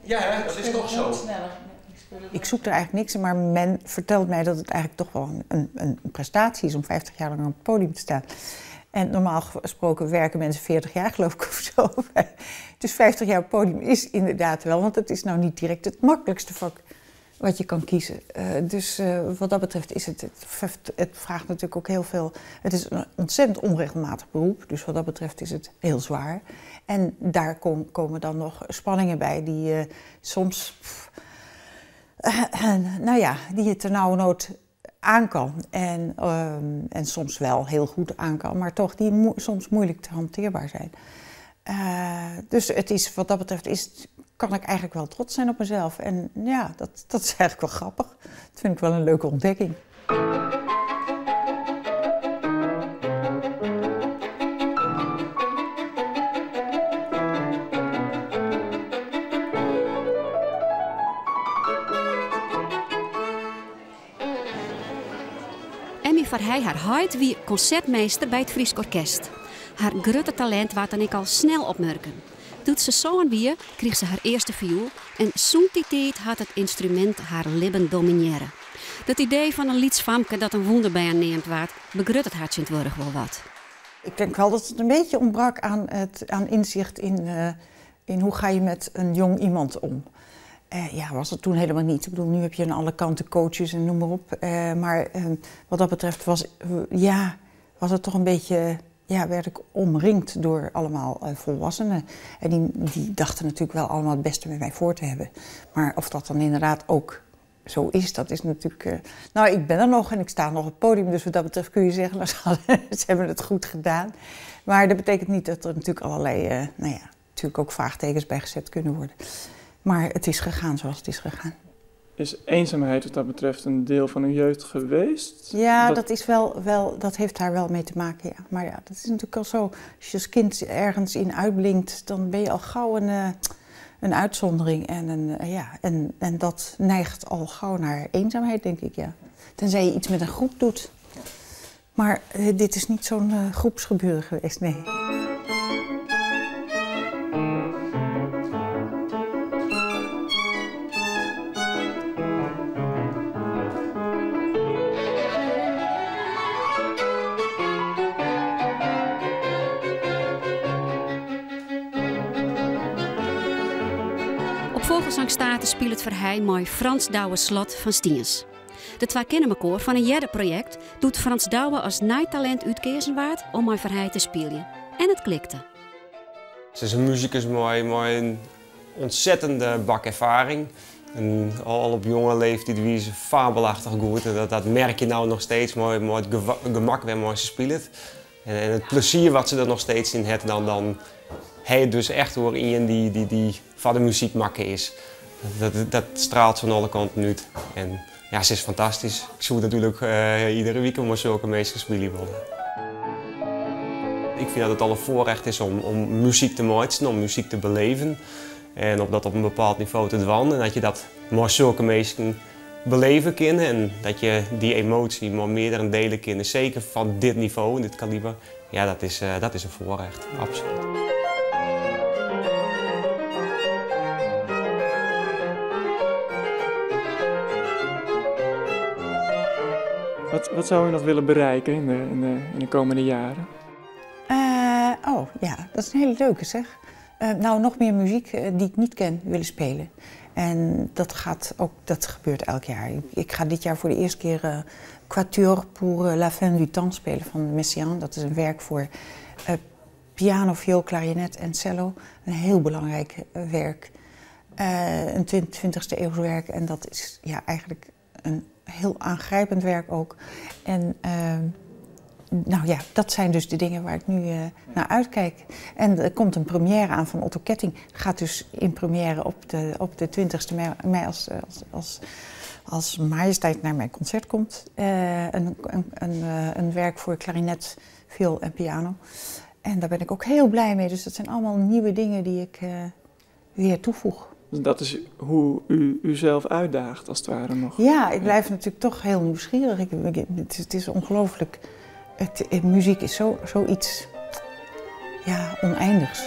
Ja, hè, dat is toch zo? Ik zoek er eigenlijk niks in, maar men vertelt mij dat het eigenlijk toch wel een prestatie is om 50 jaar lang op het podium te staan. En normaal gesproken werken mensen 40 jaar, geloof ik, of zo. Dus 50 jaar op het podium is inderdaad wel, want het is nou niet direct het makkelijkste vak wat je kan kiezen. Dus wat dat betreft is het vraagt natuurlijk ook heel veel. Het is een ontzettend onregelmatig beroep, dus wat dat betreft is het heel zwaar. En daar komen dan nog spanningen bij die soms, nou ja, die je ternauwernood aan kan. En soms wel heel goed aan kan, maar toch die soms moeilijk te hanteerbaar zijn. Dus het is, wat dat betreft kan ik eigenlijk wel trots zijn op mezelf. En ja, dat is eigenlijk wel grappig. Dat vind ik wel een leuke ontdekking. Emmy Verhey, har heit, wie konsertmeester by it Frysk Orkest. Har grutte talint waard dan ek al snel opmurken. Doe't se sân wie, krige se har earste fioel en sûnt dy tiid hat it ynstrumint har libben dominearre. Dat idee fan in lyts famke dat in wûnderbern neamd waard, begruttet har tsjintwurdich wol wat. Ik denk wel dat het een beetje ontbrak aan inzicht in hoe ga je met een jong iemand om. Ja, was het toen helemaal niet. Nu heb je aan alle kanten coaches en noem maar op. Maar wat dat betreft was het toch een beetje... Ja, werd ik omringd door allemaal volwassenen. En die dachten natuurlijk wel allemaal het beste met mij voor te hebben. Maar of dat dan inderdaad ook zo is, dat is natuurlijk... Ik ben er nog en ik sta nog op het podium. Dus wat dat betreft kun je zeggen, ze hebben het goed gedaan. Maar dat betekent niet dat er natuurlijk allerlei natuurlijk ook vraagtekens bij gezet kunnen worden. Maar het is gegaan zoals het is gegaan. Is eenzaamheid wat dat betreft een deel van uw jeugd geweest? Ja, dat heeft daar wel mee te maken, ja. Maar ja, dat is natuurlijk al zo. Als je als kind ergens in uitblinkt, dan ben je al gauw een uitzondering. En dat neigt al gauw naar eenzaamheid, denk ik, ja. Tenzij je iets met een groep doet. Maar dit is niet zo'n groepsgebeuren geweest, nee. Op Fogelsanghstate spilet Verhey mei Frans Douwe Slot fan Stiens. De twa kenne mekoar fan in earder projekt doe't Frans Douwe as nij talint útkeazen waard om mei Verhey te spyljen. En it klikte. Se is in musikus mei in ontzettende bak erfaring. En al op jonge leeftijd wie se fabelachtich goed. En dat merk je nou noch steeds, mei it gemak wêrmei se spilet. En it plezier wat se der noch steeds yn hat, dan ha dus echt hoor ien dy't foar de muzyk makke is. Dat straalt fan alle kanten út. En ja, se is fantastysk. Ik soe natuerlik iedere wike mei sokke minsken spylje wolle. Ik fyn dat it al in foarrjocht is om muzyk te meitsjen, om muzyk te beleven. En om dat op in bepaald nivo te dwaan. En dat je dat mei sokke minsken beleve kin en dat je dy emoasje mei meardere diele kin. Seker fan dit nivo, dit kaliber. Ja, dat is in foarrjocht, absolút. Wat zou u nog willen bereiken in de komende jaren? Oh, ja, dat is een hele leuke zeg. Nog meer muziek die ik niet ken willen spelen. En dat gaat ook, dat gebeurt elk jaar. Ik ga dit jaar voor de eerste keer Quatuor pour la fin du temps spelen van Messiaen. Dat is een werk voor piano, viool, klarinet en cello. Een heel belangrijk werk. Een 20e eeuws werk. En dat is eigenlijk een heel aangrijpend werk ook. En dat zijn dus de dingen waar ik nu naar uitkijk. En er komt een première aan van Otto Ketting. Gaat dus in première op de 20e mei als majesteit naar mijn concert komt. Een werk voor klarinet, viool en piano. En daar ben ik ook heel blij mee. Dus dat zijn allemaal nieuwe dingen die ik weer toevoeg. Dus dat is hoe u uzelf uitdaagt, als het ware nog. Ja, ik blijf natuurlijk toch heel nieuwsgierig. Het is ongelooflijk. Muziek is zoiets, oneindigs.